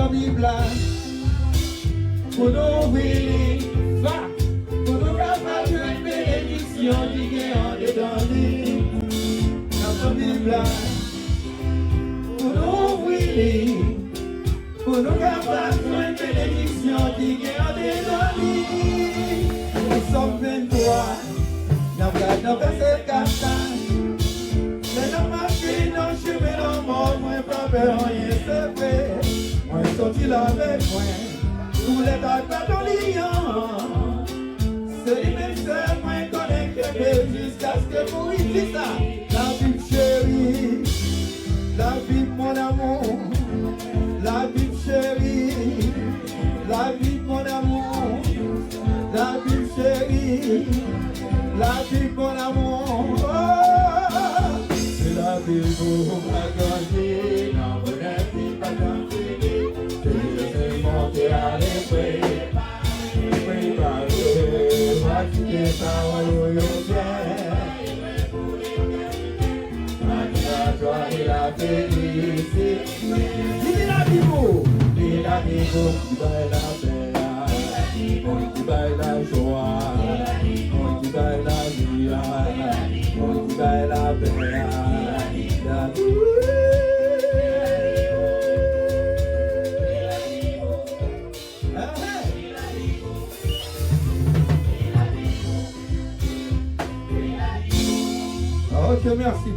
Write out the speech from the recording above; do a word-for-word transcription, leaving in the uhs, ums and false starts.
Bib la, pou nou ouvri li, pou nou kapab jwenn benediksyon ki gen andedan li. Nan Bib la, pou nou ouvri li, pou nou kapab jwenn benediksyon ki gen andedan li. Nan Sòm venntwa, n ap gad nan vèsè kat la. Lè n ap mache nan chemen lanmò, mwen pa pè anyen, se vre. Mwen sòti l avèk mwen, koulèt ak baton li an. Se li menm sèl mwen konnen kenbe jiskaske m mouri. Di sa. La Bible chérie, la Bible mon amour, la Bible chérie, la Bible mon amour, la Bible chérie, la Bible mon amour. Oh, se la Bible pou mwen grandi nan bonè ki pa janm fini. Se li ki monte ale prepare, prepare, va kite pawòl ou yo byen. Li di la Bib ou. Li la Bib ou ki bay lapè a, ki bay lajwa, ki bay lavi a, ki bay lapè a. La Bib. Ah, ah. Ok, mèsi.